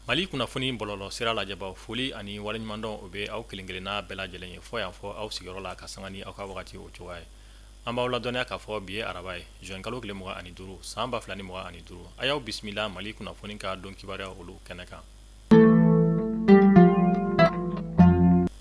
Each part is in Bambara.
Mali kunnafoni bɔlɔlɔ sira lajɛbaw, foli ani waleɲumandɔn o bɛ aw kelen kelenna bɛɛ lajɛlen ye fɔ yan fɔ aw sigiyɔrɔ la ka sanga ni aw ka wagati o cogoya ye. An b'aw ladɔnniya k'a fɔ bi ye araba ye, juin kalo tile 25 san 2025. A y'aw bisimila Mali kunnafoni ka don kibaruya olu kɛnɛ kan.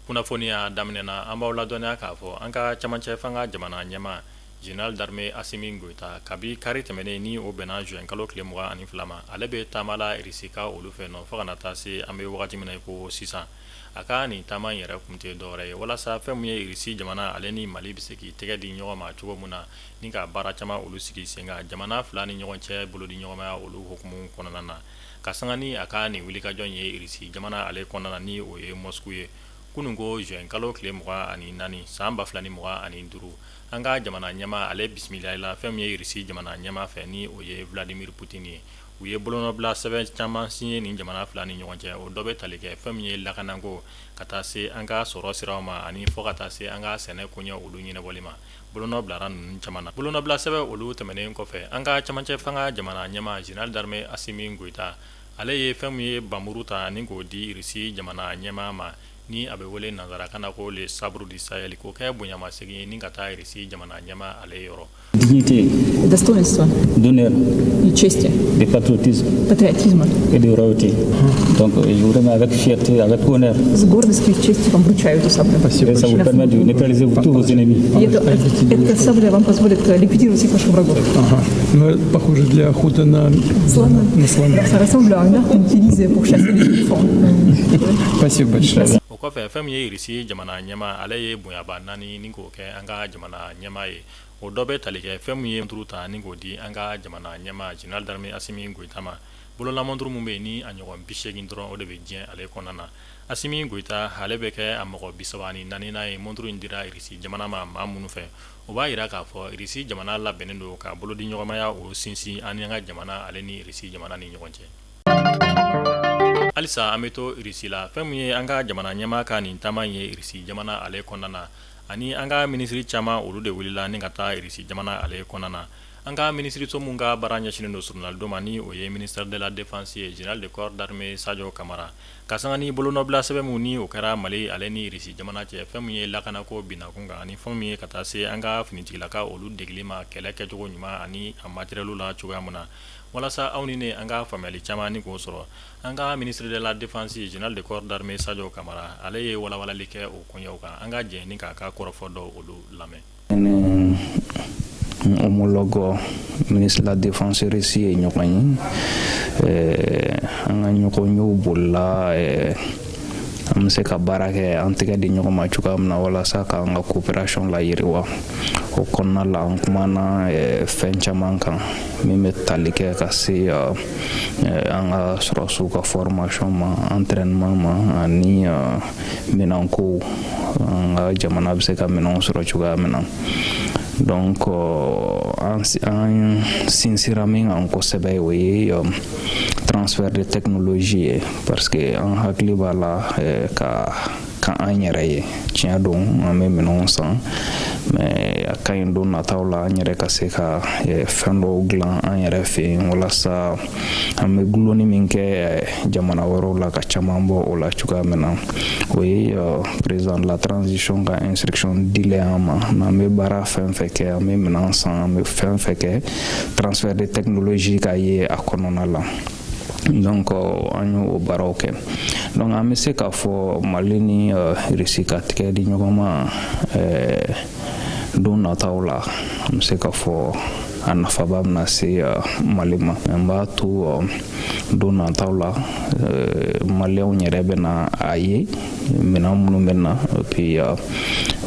Kunnafoniya daminɛ na, an b'aw ladɔnniya k'a fɔ an ka camancɛ fanga jamana ɲɛmaa Général d'armée Assimi Goïta, kabi kari tɛmɛnen ni o bɛnna juin kalo tile 22 ma, ale bɛ taama la Irisika olu fɛ nɔ fo ka na taa se an bɛ wagati min na i ko sisan. A ka nin taama in yɛrɛ kun tɛ dɔwɛrɛ ye walasa fɛn min ye Irisi jamana ale ni Mali bɛ se k'i tɛgɛ di ɲɔgɔn ma cogo min na ni ka baara caman olu sigi sen kan jamana fila ni ɲɔgɔn cɛ bolodiɲɔgɔnmaya olu hukumu kɔnɔna na. Ka sanga ni a ka nin wulikajɔ in ye Irisi jamana ale kɔnɔna na ni o ye Moscou ye, kunun ko juin kalo tile 24 san 2025, an ka jamana ɲɛmaa ale bisimilala fɛn min ye Irisi jamana ɲɛmaa fɛ ni o ye Vladimir Poutine ye. U ye bolonɔbila sɛbɛn caman signé nin jamana fila ni ɲɔgɔn cɛ, o dɔ bɛ tali kɛ fɛn min ye lakanako, ka taa se an ka sɔrɔ siraw ma ani fo ka taa se an ka sɛnɛ koɲɛ olu ɲɛnabɔli ma. Bolonɔ bilara ninnu caman na. Bolonɔbila sɛbɛn olu tɛmɛnen kɔfɛ, an ka camancɛ fanga jamana ɲɛmaa Général d'armée Assimi Goïta, ale ye fɛn min ye npanmuru ta ni k'o di Irisi jamana ɲɛmaa ma ni a bɛ wele nansarakan na ko le sabre du Sahel, k'o kɛ bonyamasegin ye ni ka taa Irisi jamana ɲɛmaa ale yɔrɔ. Dignité, Достоинства d'honneur, и чести, de patriotisme патриотизма. et de royauté. Donc, je vous remets avec fierté, avec honneur. С гордостью и честью вам вручаю эту саблю. Et ça vous permet de neutraliser tous vos ennemis. И эта сабля вам позволит ликвидировать всех ваших врагов. Ага. Ну, это, похоже, для охоты на Слона. На слона. Ça ressemble à un arc qu'on utilise pour chasser les éléphants. Спасибо большое. O kɔfɛ, fɛn min ye Irisi jamana ɲɛmaa, ale ye bonyaba naani ni k'o kɛ an ka jamana ɲɛmaa ye. O dɔ bɛ tali kɛ fɛn min ye monturu ta ni k'o di an ka jamana ɲɛmaa Général d'armée Assimi Goïta ma. Bololamonturu min bɛ yen ni a ɲɔgɔn 80 dɔrɔn o de bɛ diɲɛ ale kɔnɔna na. Assimi Goïta ale bɛ kɛ a mɔgɔ 34nan ye monturu in dira Irisi jamana ma maa minnu fɛ. O b'a jira k'a fɔ Irisi jamana labɛnnen don ka bolodiɲɔgɔnmaya o sinsin an ka jamana ale ni Irisi jamana ni ɲɔgɔn cɛ. Halisa an bɛ to Irisi la. Fɛn min ye an ka jamana ɲɛmaa ka nin taama in ye Irisi jamana ale kɔnɔna na, ani an ka minisiri caman olu de wulila ni ka taa Irisi jamana ale kɔnɔna na. An ka minisiriso min ka baara ɲɛsinnen don soronalidon ma, ni o ye ministère de la défense ye, général de corps d'armée Sadio Kamara, ka sanga ni bolonɔbila sɛbɛn min ni o kɛra Mali ale ni Irisi jamana cɛ, fɛn min ye lakanako binakun kan ani fɛn min ye ka taa se an ka finitigilaka olu degeli ma kɛlɛ kɛcogo ɲuman ani a matériel la cogoya min na, walasa aw ni ne an ka faamuyali caman ni k'o sɔrɔ. An ka ministre de la défense, général de corps d'armée Sadio Kamara, ale ye walawalali kɛ o koɲɛw kan. An ka jɛ ni k'a ka kɔrɔfɔ dɔw olu lamɛn. Ni homologue ministre de la défense russe ye ɲɔgɔn ye. An ka ɲɔgɔnyew bolila an bɛ se ka baara kɛ, an tɛgɛ di ɲɔgɔn ma cogoya min na walasa k'an ka coopération layiriwa. O kɔnɔna la, an kumana fɛn caman kan min bɛ tali kɛ ka se an ka sɔrɔdasiw ka formation ma, entraînement ma, ani minɛnkow, an ka jamana bɛ se ka minɛnw sɔrɔ cogoya min na. Donc an sinsira min kan kosɛbɛ, o ye transfert de technologie ye, parce que an hakili b'a la ka ka an yɛrɛ ye. Tiɲɛ don, an bɛ minɛnw san, mais a ka ɲi don nataw la an yɛrɛ ka se ka fɛn dɔw dilan an yɛrɛ fɛ yen, walasa an bɛ gulonni min kɛ jamana wɛrɛw la, ka caman bɔ o la cogoya min na. O ye président de la transition ka instruction dilen an ma: n'an bɛ baara fɛn fɛn kɛ, an bɛ minɛn san, an bɛ fɛn fɛn kɛ, transfert de technologie ka ye a kɔnɔna la. Donc an y'o baaraw kɛ. Donc an bɛ se k'a fɔ Mali ni Irisi ka tigɛ di ɲɔgɔn ma don nataw la, an bɛ se k'a fɔ a nafaba bɛna se Mali ma. N b'a to don nataw la, maliyɛnw yɛrɛ bɛna a ye minɛn minnu bɛ na, puis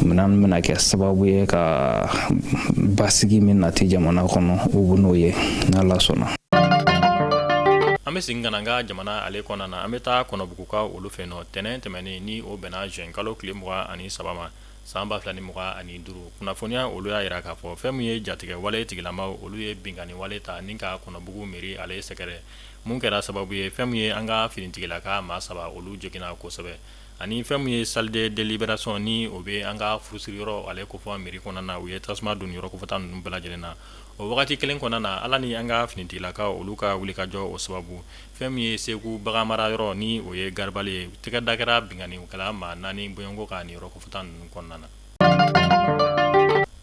minɛn bɛna kɛ sababu ye ka basigi min nati jamana kɔnɔ, u bɛ n'o ye n'Ala sɔnna. An bɛ segin ka na an ka jamana ale kɔnɔna na. An bɛ taa Kɔnɔbugukaw olu fɛ nɔ. Tɛnɛn tɛmɛnen ni o bɛnna juin kalo tile 23 ma san 2025, kunnafoniya olu y'a jira k'a fɔ fɛn min ye jatigɛ wale tigilamaw, olu ye binkanni wale ta ni ka Kɔnɔbugu mairie ale sɛgɛrɛ, mun kɛra sababu ye fɛn min ye an ka finitigilaka maa saba olu joginna kosɛbɛ. Ani fɛn min ye salle de délibération ni o bɛ an ka furusiri yɔrɔ ale kofɔ mairie kɔnɔna na, u ye tasuma don yɔrɔ kofɔta ninnu bɛɛ lajɛlen na. O wagati kelen kɔnɔna na, Ala ni an ka finitigilakaw olu ka wulikajɔ o sababu, fɛn min ye Segu baganmara yɔrɔ ni o ye Garabali ye, tɛgɛ da kɛra binkannikɛla maa 4 bɔɲɔgɔnko kan nin yɔrɔ kofɔta ninnu kɔnɔna na.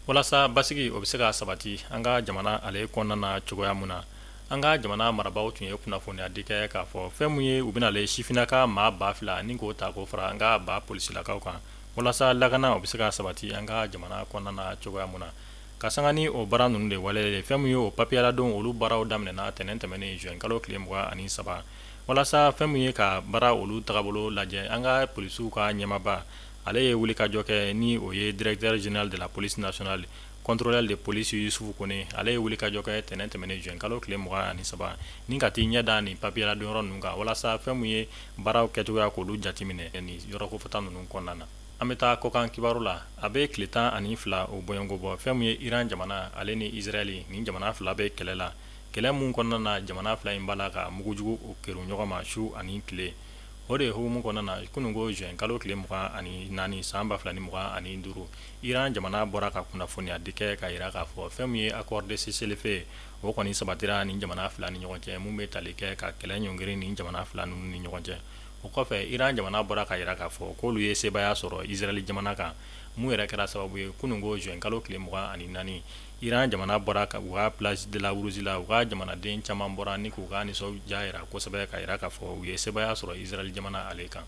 Walasa basigi o bɛ se ka sabati an ka jamana ale kɔnɔna na cogoya min na, an ka jamana marabaaw tun ye kunnafoniya di kɛ k'a fɔ fɛn min ye u bɛna ale sifinnaka maa 2000 ni k'o ta k'o fara an ka ba polisilakaw kan, walasa lakana o bɛ se ka sabati an ka jamana kɔnɔna na cogoya min na. Ka sanga ni o baara ninnu de wale ye, fɛn min ye o papier ladon olu baaraw daminɛna tɛnɛn tɛmɛnen juin kalo tile 23, walasa fɛn min ye ka baara olu tagabolo lajɛ. An ka polisiw ka ɲɛmaaba ale ye wulikajɔ kɛ, ni o ye directeur général de la police nationale, contrôleur de police Yusufu Kone. Ale ye wulikajɔ kɛ tɛnɛn tɛmɛnen juin kalo tile 23 ni ka t'i ɲɛ da nin papier ladon yɔrɔ ninnu kan, walasa fɛn min ye baaraw kɛcogoya k'olu jateminɛ nin yɔrɔ kofɔta ninnu kɔnɔna na. An bɛ taa kɔkan kibaru la. A bɛ tile 12 o bɔɲɔgɔnko bɔ, fɛn min ye Iran jamana ale ni Israël, nin jamana fila bɛ kɛlɛ la, kɛlɛ min kɔnɔna na jamana fila in b'a la ka mugujugu kerun ɲɔgɔn ma su ani tile. O de hukumu kɔnɔna na, kununko juin kalo tile 24 san 2025, Iran jamana bɔra ka kunnafoniya di kɛ ka jira k'a fɔ fɛn min ye accord de cessez-le-feu, o kɔni sabatira nin jamana fila ni ɲɔgɔn cɛ, mun bɛ tali kɛ ka kɛlɛ ɲɔngiri nin jamana fila ninnu ni ɲɔgɔn cɛ. O kɔfɛ, Iran jamana bɔra ka jira k'a fɔ k'olu ye sebaaya sɔrɔ Israël jamana kan, mun yɛrɛ kɛra sababu ye kununko juin kalo tile 24, Iran jamana bɔra u ka place de la Rouge la, u ka jamanaden caman bɔra ni k'u ka nisɔndiya jira kosɛbɛ ka jira k'a fɔ u ye sebaaya sɔrɔ Israël jamana ale kan.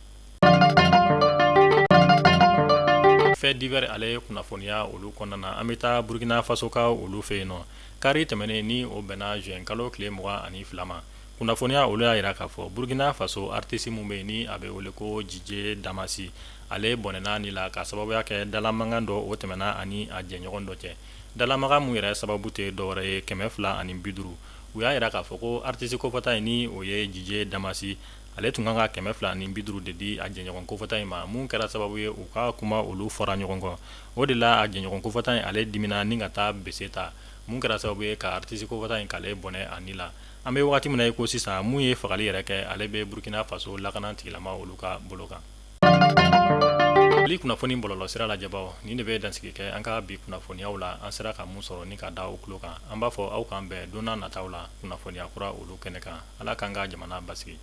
Fait divers ale kunnafoniya olu kɔnɔna na, an bɛ taa Burkina Faso ka olu fɛ yen nɔ. Kari tɛmɛnen ni o bɛnna juin kalo tile 22 ma, kunnafoniya olu y'a jira k'a fɔ Burkina Faso artiste min bɛ yen ni a bɛ wele ko Dj Damasi, ale bɔnɛna ni la ka sababuya kɛ dalamankan dɔ o tɛmɛna ani a jɛɲɔgɔn dɔ cɛ. Dalamakan mun yɛrɛ sababu tɛ dɔwɛrɛ ye 250. U y'a jira k'a fɔ ko artiste kofɔta in ni o ye Dj Damasi, ale tun kan ka 250 de di a jɛɲɔgɔn kofɔta in ma, mun kɛra sababu ye u ka kuma olu fɔra ɲɔgɔn kɔ. O de la a jɛɲɔgɔn kofɔta in ale dimina ni ka taa bese ta, mun kɛra sababu ye ka artiste kofɔta in k'ale bɔnɛ a ni la. An bɛ waati min na i ko sisan, mun ye fagali yɛrɛ kɛ, ale bɛ Burkina Faso lakana tigilama olu ka bolo kan. Mali kunnafoni bɔlɔlɔ sira lajɛbaw, nin de bɛ dansigi kɛ an ka bi kunnafoniyaw la. An sera ka mun sɔrɔ ni ka da aw tulo kan, an b'a fɔ aw k'an bɛn don nataw la kunnafoniya kura olu kɛnɛ kan. Ala k'an ka jamana basigi.